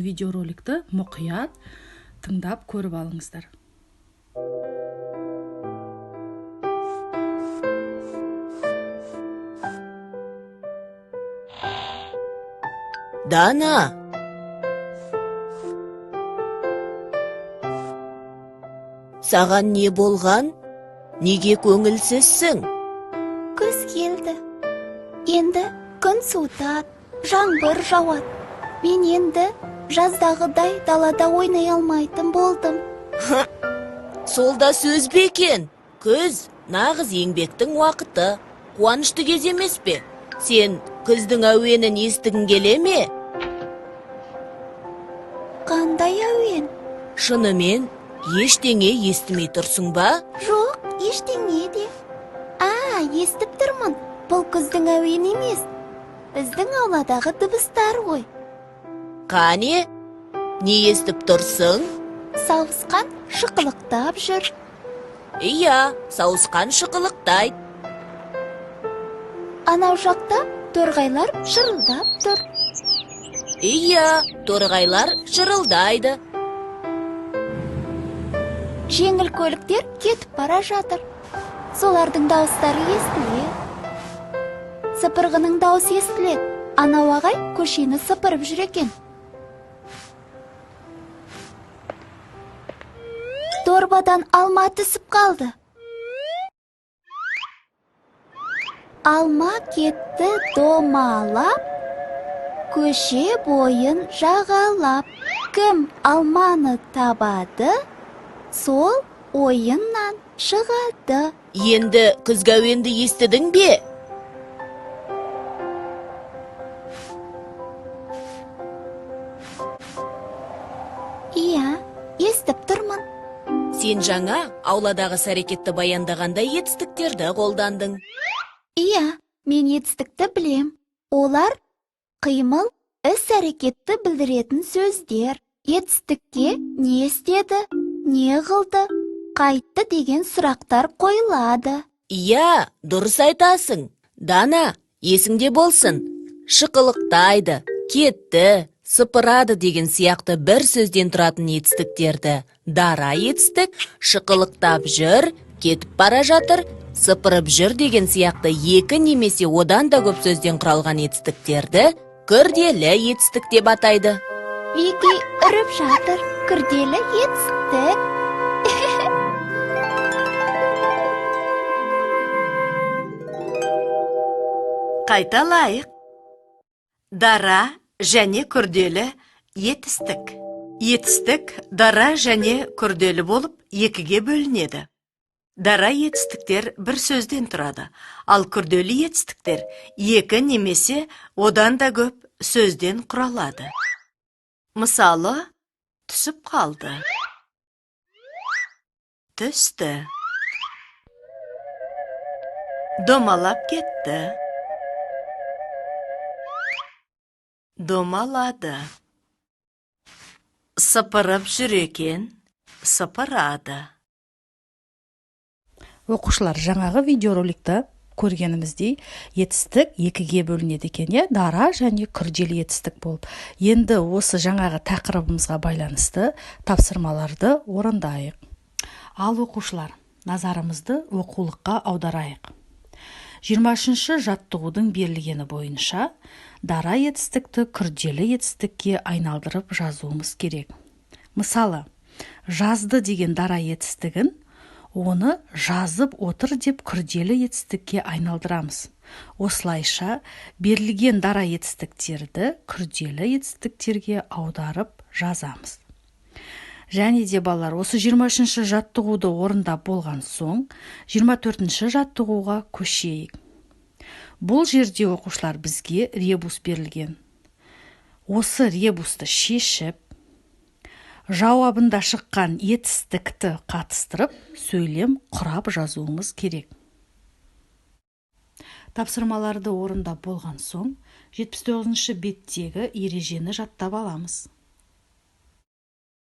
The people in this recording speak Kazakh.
Видеороликті мұқият тыңдап көріп алыңыздар. Дана! Саған не болған? Неге көңілсізсің? Күз келді. Енді күн суытады, жаңбыр жауады. Мен енді жаздағыдай далада ойнай алмайтын болдым. Сол да сөз бе екен? Күз нағыз еңбектің уақыты. Қуанышты кез емес пе? Сен күздің әуенін естігің келе ме? Қандай әуен? Шынымен ештеңе естімей тұрсың ба? Жоқ, ештеңе де. А, естіп тұрмын. Бұл күздің әуені емес. Біздің ауладағы дыбыстар ғой. Қане, не естіп тұрсың? Сауысқан шықылықтап жүр. Иә, сауысқан шықылықтайды. Анау жақта торғайлар шырылдап тұр. Иә, торғайлар шырылдайды. Жеңіл көліктер кетіп бара жатыр. Солардың дауыстары естіледі. Сыпырғының дауысы естіледі. Анау ағай көшені сыпырып жүр екен. Дорбадан алма түсіп қалды. Алма кетті домалап, көше бойын жағалап. Кім алманы табады, сол ойыннан шығады. Енді күзгі әуенді естідің бе? Иә, естіп тұрмын. Сен жаңа ауладағы іс-әрекетті баяндағанда етістіктерді қолдандың. Иә, мен етістікті білем. Олар қимыл, іс-әрекетті білдіретін сөздер. Етістікке не істеді, не қылды, қайтты деген сұрақтар қойылады. Иә, дұрыс айтасың. Дана, есіңде болсын. Шықылықтайды, кетті, сыпырады деген сияқты бір сөзден тұратын етістіктерді дара етістік, шықылықтап жүр, кетіп бара жатыр, сыпырып жүр деген сияқты екі немесе одан да көп сөзден құралған етістіктерді күрделі етістік деп атайды. Вики үріп жатыр, күрделі етістік. Қайталайық. Дара және күрделі етістік. Етістік дара және күрделі болып екіге бөлінеді. Дара етістіктер бір сөзден тұрады, ал күрделі етістіктер екі немесе одан да көп сөзден құралады. Мысалы, түсіп қалды. Түсті. Домалап кетті. Домалады. Сыпырып жүр екен, сыпырады. Оқушылар, жаңағы видеороликті көргеніміздей, етістік екіге бөлінеді екен, иә, дара және күрделі етістік болып. Енді осы жаңағы тақырыбымызға байланысты тапсырмаларды орындайық. Ал оқушылар, назарымызды оқулыққа аударайық. 23-ші жаттығудың берілгені бойынша дара етістікті күрделі етістікке айналдырып жазуымыз керек. Мысалы, жазды деген дара етістігін оны жазып отыр деп күрделі етістікке айналдырамыз. Осылайша берілген дара етістіктерді күрделі етістіктерге аударып жазамыз. Және де балалар, осы 23-ші жаттығуды орындап болған соң 24-ші жаттығуға көшейік. Бұл жерде оқушылар бізге ребус берілген. Осы ребусты шешіп, жауабында шыққан етістікті қатыстырып, сөйлем құрап жазуымыз керек. Тапсырмаларды орындап болған соң, 79-шы беттегі ережені жаттап аламыз.